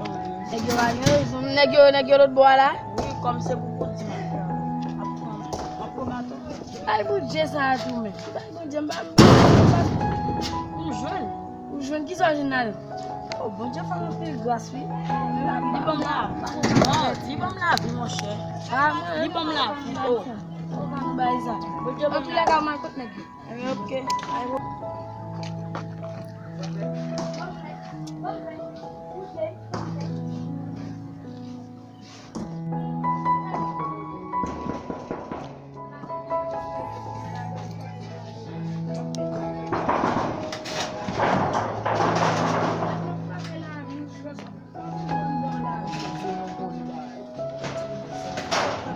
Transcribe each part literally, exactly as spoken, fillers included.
baton. Nèg yo pa gen rezon. Nèg yo, nèg yo lòt bò a la. Wi, kòm se pou Bondye m ap pran. M ap pran, m ap pran baton. Bay Bondye sa a tou, men. Bay Bondye, m pa, m pa, m pa, m jwenn. Ou jwenn ki sa w jwenn la? Oh, Bondye fè m anpil gras, wi. Li ban m lavi. Li ban m lavi, monchè. Ah, mwen, li ban m lavi. Oh. Ou pa nou bay sa. Bondye ban m lavi. Antoulèka, mwen kot nèg yo. Ok. Ay, bon.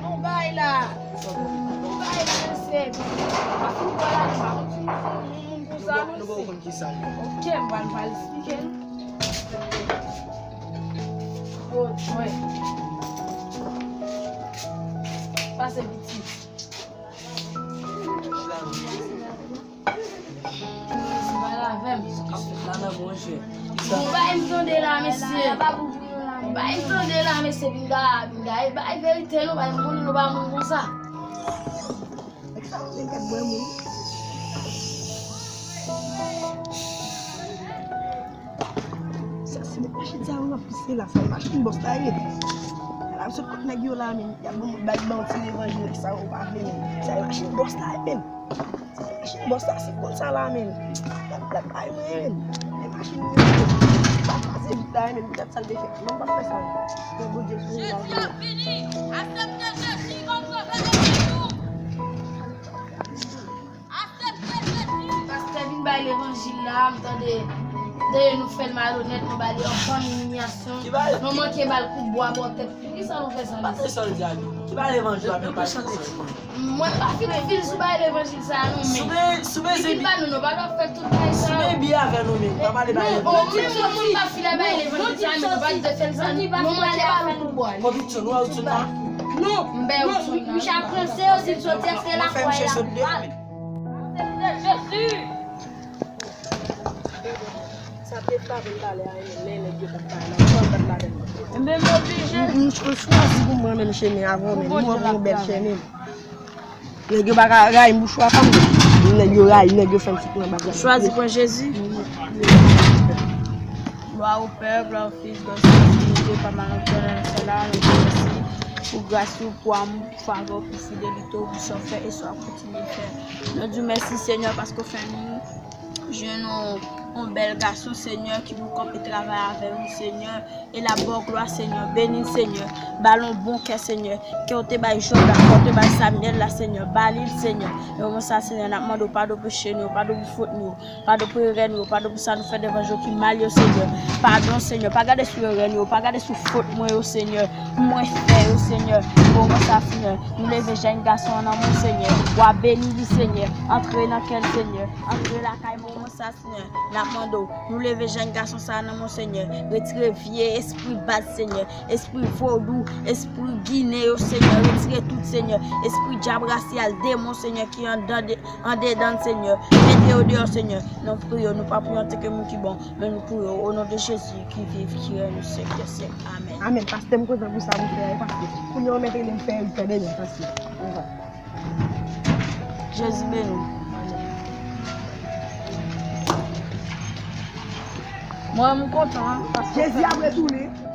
Bon, bay la. Bon, bay la, mesye. Pa fout bò la, pa kontinye fè moun konsa, mesye. Ok, m pral, m pral eksplike l. Oh, wè. Pase piti. Mesye, pale avè m. Bon, bay m tande la, mesye. Bay m tande la, mesye, pinga, pinga. E bay verite, non, bay m konnen nou pa moun konsa. Sa se machin sa yo nan pise la, sa machin bòs la ye. La sot kot nèg yo la, men y ap ban m bay ban ti levanjil sa yo pa vle, men sa machin bòs la ye, men. Sa machin bòs la se konn sa la, men. L ap, l ap bay mwen, men. Men machin mwen, pa pase vit la, men. Poutèt sa l te fè. Mwen pa fè sa. Men Bondye sou mwen la. Jezi ap vini. Aksepte Jezi kòm sovè e sekou. Pastè vin bay levanjil la, m tande, tande nou fè l malonèt, nou ba li anpil imilyasyon, nou manke ba l kout bwa bò tèt. Poukisa nou fè sa, mesye? Pastè, sa l di a li. Ki bay levanjil la, men pastè. Mwen pa fin fil sou bay levanjil sa a, non, men. Li vin ba nou, nou pa dwe fè tout bagay sa yo. Sou men byen avè nou, men. Pa pale bay levanjil. Non, non, mwen pa fil a bay levanjil sa a, men nou pa dwe fè l sa, non, manke ba nou kout bwa. Konviksyon, nou wè ou sou nan. Non, m bay ou sou nan. Misye ap ranse yo, si l soti, èske l a kwè l ap mal? Aksepte Jezi! Sa te frape m talè a, men nèg yo pa t pale nan pran bat ladan l. Enben, m oblije. M, m, m chwazi pou mwen menm chemen avan, men m wè yon bèl chemen. Nèg yo pa ka rayi m pou chwa pa m. Nèg yo rayi, nèg yo fè m sot nan baz la. Chwazi pran Jezi. Glwa o Pè, glwa o Fis, glwa o Sentespri, Bondye pa mal nan tènèb sa la, nou di mèsi pou gras ou, pou amou, pou favè w, pou fidelite w, pou sa w fè e sa w ap kontinye fè. Nou di w mèsi, Senyè, paske w fè nou jwenn yon Yon bèl gason, Senyè, ki pou kanpe travay avè nou, Senyè. E l ap ba w glwa, Senyè. Beni l, Senyè. Ba l yon bon kè, Senyè. Kè w te bay Jòb la, kè w te bay Samyèl la, Senyè. Ba li l, Senyè. E moman sa, Senyè, n ap mande w padon peche nou yo, padon pou fot nou yo, padon pou erè nou yo, padon pou sa nou fè devan je w ki mal yo, Senyè. Padon, Senyè. Pa gade sou erè nou yo, pa gade sou fot mwen yo, Senyè. Pou mwen fè yo, Senyè. E moman sa, Senyè. Nou leve jèn gason an nan men w, Senyè. W a beni li, Senyè. Antre nan kè l, Senyè. Antre lakay mwen, moman sa, Senyè, n ap mande w, nou leve jèn gason sa a nan men w, Senyè. Retire vye espri baz, Senyè. Espri vodou, espri ginen yo, Senyè. Retire tout, Senyè. Espri dyab rasyal, demon, Senyè, ki andan de, andedan l, Senyè. Mete yo deyò, Senyè. Nou priye w, nou pa priye w antanke moun ki bon, men nou priye w o non de Jezi ki viv, ki règne syèk dè syèk. Amèn. Amèn. Pastè, m kontan pou sa ou fè a, pastè. Kounye a w mèt rele m fè, fè de lè, pastè. Jezi beni w. Mwen, m kontan, paske Jezi ap retounen.